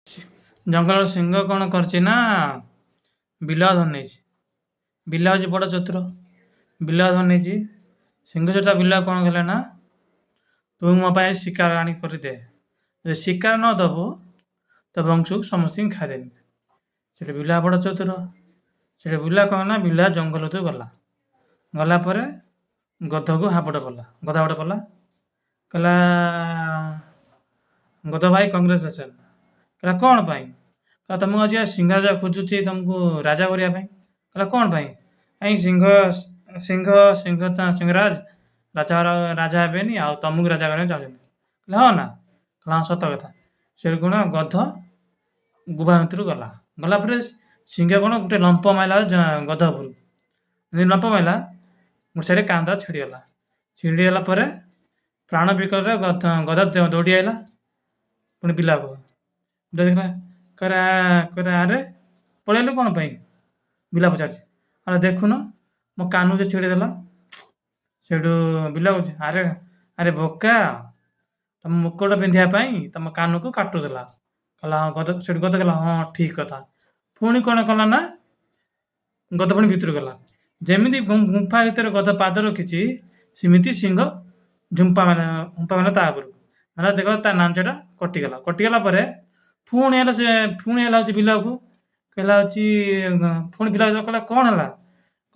ଜଙ୍ଗଲର ସିଂହ କ'ଣ କରିଛି ନା ବିଲୁଆ ଧରି ନେଇଛି। ବିଲୁଆ ହେଉଛି ବଡ଼ ଚତୁର। ବିଲୁଆ ଧରି ନେଇଛି। ସିଂହ ସେଟା ବିଲୁଆ କ'ଣ କଲା ନା, ତୁ ମୋ ପାଇଁ ଶିକାର ଆଣି କରିଦେ, ଯଦି ଶିକାର ନ ଦେବୁ ତ ବଂଶକୁ ସମସ୍ତଙ୍କୁ ଖାଇଦେବି। ସେଠି ବିଲୁଆ ବଡ଼ ଚତୁର। ସେଠି ବିଲୁଆ କ'ଣ ନା, ବିଲୁଆ ଜଙ୍ଗଲ ଭିତରକୁ ଗଲା। ଗଲା ପରେ ଗଧକୁ ହାବୁଡ଼ ପଡ଼ିଲା, ଗଧ ହାବୁଡ଼ ପଡ଼ିଲା। କହିଲା, ଗଧ ଭାଇ, କଂଗ୍ରାଚୁଲେସନ୍। କହିଲା, କ'ଣ ପାଇଁ? କହିଲା, ତମକୁ ଆଜି ସିଂହ ରାଜା ଖୋଜୁଛି ତମକୁ ରାଜା କରିବା ପାଇଁ। କହିଲା, କ'ଣ ପାଇଁ? କାଇଁ ସିଂହ ସିଂହ ସିଂହ ତ ସିଂହରାଜ ରାଜା ରାଜା ହେବେନି ଆଉ ତମକୁ ରାଜା କରିବାକୁ ଚାହୁଁଛନ୍ତି। କହିଲା, ହଁ ନା? କହିଲା, ହଁ, ସତ କଥା। ସେଠୁ କ'ଣ ଗଧ ଗୁମ୍ଫା ଭିତରକୁ ଗଲା। ଗଲା ପରେ ସିଂହ କ'ଣ ଗୋଟେ ଲମ୍ପ ମାରିଲା ଗଧ ଉପରକୁ। ଯେମିତି ଲମ୍ପ ମାରିଲା, ଗୋଟେ ସାଇଡ଼୍ କାନ୍ଧ ଛିଡ଼ିଗଲା। ଛିଡ଼ିଗଲା ପରେ ପ୍ରାଣ ବିକଳରେ ଗଧ ଗଧ ଦୌଡ଼ି ଆଇଲା ପୁଣି ବିଲାକୁ ଦେଖିଲା। କହିଲା କହିଲା ଆରେ, ପଳେଇଲୁ କ'ଣ ପାଇଁ? ବିଲା ପଚାରୁଛି। ଆରେ, ଦେଖୁନ ମୋ କାନକୁ ଯେ ଛିଡ଼େଇଦେଲା। ସେଇଠୁ ବିଲା କହୁଛି, ଆରେ ଆରେ ବୋକା, ତମ ମୁକୁଟ ପିନ୍ଧିବା ପାଇଁ ତମ କାନକୁ କାଟୁଥିଲା। କହିଲା, ହଁ। ଗଧ ସେଠୁ ଗଧ କହିଲା, ହଁ, ଠିକ୍ କଥା। ପୁଣି କ'ଣ କଲା ନା, ଗଧ ପୁଣି ଭିତରକୁ ଗଲା। ଯେମିତି ଗୁମ୍ଫା ଭିତରେ ଗଧ ପାଦ ରଖିଛି, ସେମିତି ସିଂହ ଝୁମ୍ପା ମାନେ ହୁମ୍ପା ମାନେ ତା ଉପରକୁ ମାନେ ଦେଖିଲା, ତା ନାଞ୍ଜଟା କଟିଗଲା। କଟିଗଲା ପରେ ପୁଣି ହେଲା ସେ ପୁଣି ହେଲା ହେଉଛି ବିଲକୁ କହିଲା ହେଉଛି, ପୁଣି ବିଲ କହିଲା, କ'ଣ ହେଲା?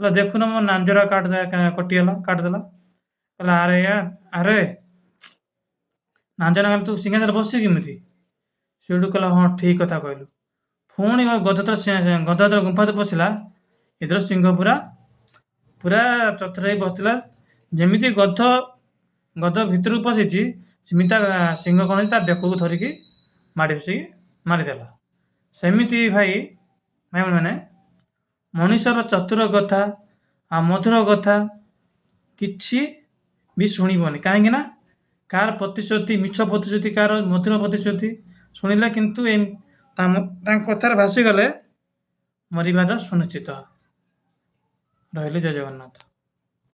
କହିଲା, ଦେଖୁନ ମୋ ନାଞ୍ଜଟା କଟିଗଲା, କାଟିଦେଲା। କହିଲା, ଆରେ ଆରେ, ନାଞ୍ଜ ନ ତୁ ସିଂହାସନରେ ବସିଛୁ କେମିତି? ସେଇଠୁ କହିଲା, ହଁ, ଠିକ୍ କଥା କହିଲୁ। ପୁଣି ଗଧ ଯେତେବେଳେ ଗୁମ୍ଫା ଭିତରେ ପଶିଲା, ଏଥର ସିଂହ ପୁରା ପୁରା ଚତୁର ହେଇ ବସିଥିଲା। ଯେମିତି ଗଧ ଗଧ ଭିତରକୁ ପଶିଛି, ସେମିତି ତା ସିଂହ କ'ଣ ହେଇଛି, ତା ବେକକୁ ଧରିକି ମାଡ଼ି ବସିକି ମାରିଦେଲା। ସେମିତି ଭାଇ ଭାଇମାନେ, ମଣିଷର ଚତୁର କଥା ଆଉ ମଧୁର କଥା କିଛି ବି ଶୁଣିବନି। କାହିଁକି ନା କାହାର ପ୍ରତିଶ୍ରୁତି, ମିଛ ପ୍ରତିଶ୍ରୁତି, କାହାର ମଧୁର ପ୍ରତିଶ୍ରୁତି ଶୁଣିଲେ କିନ୍ତୁ ତାଙ୍କ କଥାରେ ଭାସିଗଲେ ମରିବାଟା ସୁନିଶ୍ଚିତ। ରହିଲି, ଜୟ ଜଗନ୍ନାଥ।